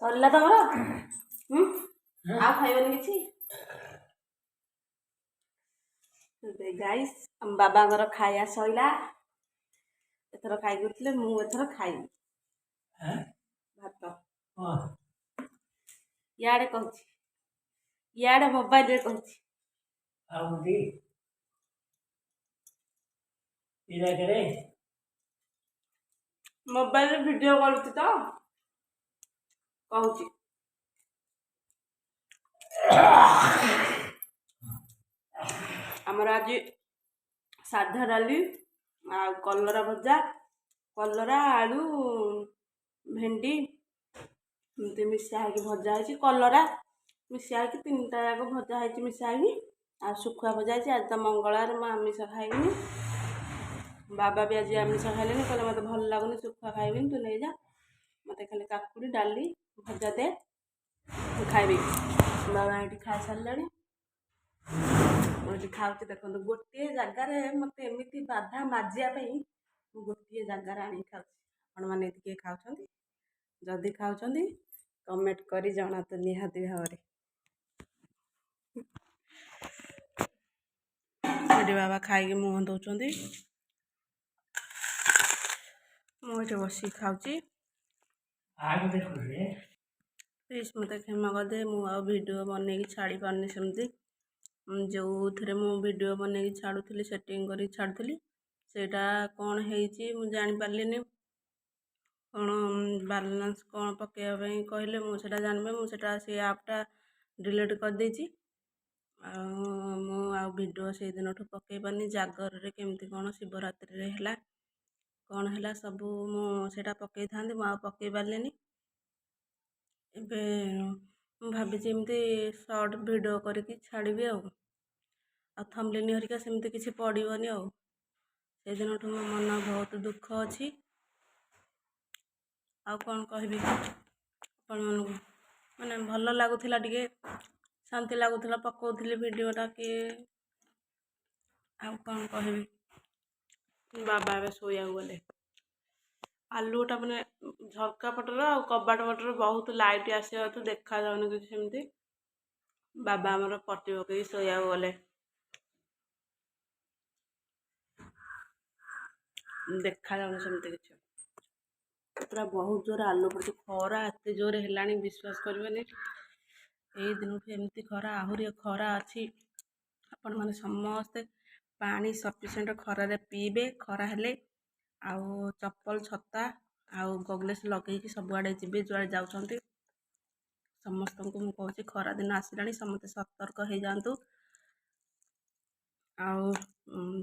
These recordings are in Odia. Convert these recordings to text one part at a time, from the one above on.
ସରିଲା ତମର? ହୁଁ, ଆଉ ଖାଇବନି କିଛି? ଗାଇସ୍, ଆମ ବାବାଙ୍କର ଖାଇବା ସଇଲା। ଏଥର ଖାଇକି ଉଠିଲେ। ମୁଁ ଏଥର ଖାଇବି ଭାତ। ଇଆଡ଼େ କହୁଛି, ଇଆଡ଼େ ମୋବାଇଲରେ କହୁଛି। ଆଉ ଦି ଇଲାକାରେ। ମୋବାଇଲରେ ଭିଡ଼ିଓ କରୁଛି ତ କହୁଛି। ଆମର ଆଜି ସାଧା ଡାଲି ଆଉ କଲରା ଭଜା, କଲରା, ଆଳୁ, ଭେଣ୍ଡି ଏମିତି ମିଶା ହେଇକି ଭଜା ହେଇଛି। କଲରା ମିଶା ହେଇକି ତିନିଟା ଯାକ ଭଜା ହେଇଛି ମିଶା ହେଇକି। ଆଉ ଶୁଖୁଆ ଭଜା ହେଇଛି। ଆଜି ତ ମଙ୍ଗଳବାର, ମୁଁ ଆମିଷ ଖାଇବିନି। ବାବା ବି ଆଜି ଆମିଷ ଖାଇଲେନି। କହିଲେ, ମୋତେ ଭଲ ଲାଗୁନି, ଶୁଖୁଆ ଖାଇବିନି, ତୁ ନେଇଯା, ମୋତେ ଖାଲି କାକୁଡ଼ି, ଡାଲି, ଭଜା ଦେ, ମୁଁ ଖାଇବି। ବାବା ଏଇଠି ଖାଇସାରିଲେଣି, ମୁଁ ଏଠି ଖାଉଛି। ଦେଖନ୍ତୁ, ଗୋଟିଏ ଜାଗାରେ ମୋତେ ଏମିତି ବାଧା ମାଜିବା ପାଇଁ ମୁଁ ଗୋଟିଏ ଜାଗାରେ ଆଣିକି ଖାଉଛି। ଆପଣମାନେ ଏଠି କିଏ ଖାଉଛନ୍ତି? ଯଦି ଖାଉଛନ୍ତି, କମେଣ୍ଟ କରି ଜଣାନ୍ତୁ ନିହାତି ଭାବରେ। ଏଠି ବାବା ଖାଇକି ମୁହଁ ଧୋଉଛନ୍ତି, ମୁଁ ଏଠି ବସିକି ଖାଉଛି। ଆଗ ଦେଖୁଛି। ପ୍ଲିଜ୍ ମୋତେ କ୍ଷମା କରିଦେ, ମୁଁ ଆଉ ଭିଡ଼ିଓ ବନେଇକି ଛାଡ଼ି ପାରୁନି। ସେମିତି ଯେଉଁଥିରେ ମୁଁ ଭିଡ଼ିଓ ବନେଇକି ଛାଡ଼ୁଥିଲି, ସେଟିଂ କରିକି ଛାଡ଼ୁଥିଲି, ସେଇଟା କ'ଣ ହେଇଛି ମୁଁ ଜାଣିପାରିଲିନି। କ'ଣ ବାଲାନ୍ସ କ'ଣ ପକାଇବା ପାଇଁ କହିଲେ, ମୁଁ ସେଇଟା ଜାଣିବି। ମୁଁ ସେଇଟା ସେ ଆପ୍ଟା ଡିଲିଟ୍ କରିଦେଇଛି ଆଉ ମୁଁ ଆଉ ଭିଡ଼ିଓ ସେଇଦିନଠୁ ପକାଇ ପାରୁନି। ଜାଗରରେ କେମିତି କ'ଣ ଶିବରାତ୍ରିରେ ହେଲା, କ'ଣ ହେଲା ସବୁ ମୁଁ ସେଇଟା ପକାଇଥାନ୍ତି, ମୁଁ ଆଉ ପକାଇ ପାରିଲିନି। ଏବେ ମୁଁ ଭାବିଛି ଏମିତି ସର୍ଟ ଭିଡ଼ିଓ କରିକି ଛାଡ଼ିବି ଆଉ ଥମ୍ବନେଲ୍ ହରିକା ସେମିତି କିଛି ପଡ଼ିବନି। ଆଉ ସେଇଦିନଠୁ ମୋ ମନ ବହୁତ ଦୁଃଖ ଅଛି। ଆଉ କ'ଣ କହିବି ଆପଣମାନଙ୍କୁ? ମାନେ ଭଲ ଲାଗୁଥିଲା, ଟିକେ ଶାନ୍ତି ଲାଗୁଥିଲା, ପକାଉଥିଲି ଭିଡ଼ିଓଟା କି। ଆଉ କ'ଣ କହିବି? ବାବା ଏବେ ଶୋଇବାକୁ ଗଲେ। ଆଲୁଅଟା ମାନେ ଝରକା ପଟର ଆଉ କବାଟ ପଟର ବହୁତ ଲାଇଟ୍ ଆସିବା ତ ଦେଖାଯାଉନି କିଛି ସେମିତି। ବାବା ଆମର ପଟି ପକେଇକି ଶୋଇବାକୁ ଗଲେ। ଦେଖାଯାଉନି ସେମିତି କିଛି। ପୁରା ବହୁତ ଜୋରେ ଆଲୁଅ ପଡ଼ୁଛି। ଖରା ଏତେ ଜୋରେ ହେଲାଣି, ବିଶ୍ୱାସ କରିବେନି। ଏଇ ଦିନଠୁ ଏମିତି ଖରା, ଆହୁରି ଖରା ଅଛି। ଆପଣମାନେ ସମସ୍ତେ ପାଣି ସଫିସିଏଣ୍ଟ ଖରାରେ ପିଇବେ ଖରା ହେଲେ। ଆଉ ଚପଲ, ଛତା ଆଉ ଗଗଲେସ୍ ଲଗେଇକି ସବୁଆଡ଼େ ଯିବେ, ଯୁଆଡ଼େ ଯାଉଛନ୍ତି। ସମସ୍ତଙ୍କୁ ମୁଁ କହୁଛି, ଖରା ଦିନ ଆସିଲାଣି, ସମସ୍ତେ ସତର୍କ ହେଇଯାଆନ୍ତୁ। ଆଉ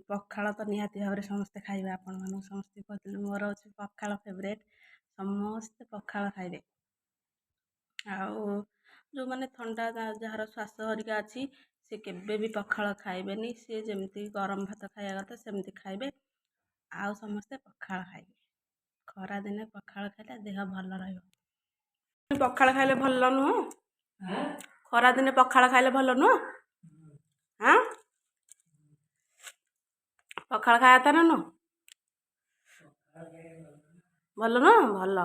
ପଖାଳ ତ ନିହାତି ଭାବରେ ସମସ୍ତେ ଖାଇବେ। ଆପଣମାନଙ୍କୁ ସମସ୍ତେ କହିଥିଲି, ମୋର ଅଛି ପଖାଳ ଫେଭରେଟ୍। ସମସ୍ତେ ପଖାଳ ଖାଇବେ। ଆଉ ଯେଉଁମାନେ ଥଣ୍ଡା, ଯାହାର ଶ୍ୱାସ ହରିକା ଅଛି, ସେ କେବେ ବି ପଖାଳ ଖାଇବେନି। ସିଏ ଯେମିତି ଗରମ ଭାତ ଖାଇବା କଥା ସେମିତି ଖାଇବେ। ଆଉ ସମସ୍ତେ ପଖାଳ ଖାଇବେ। ଖରାଦିନେ ପଖାଳ ଖାଇଲେ ଦେହ ଭଲ ରହିବ। ପଖାଳ ଖାଇଲେ ଭଲ ନୁହଁ? ଖରାଦିନେ ପଖାଳ ଖାଇଲେ ଭଲ ନୁହଁ? ହଁ, ପଖାଳ ଖାଇବା କଥା ନା ନୁହଁ? ଭଲ ନୁହଁ? ଭଲ।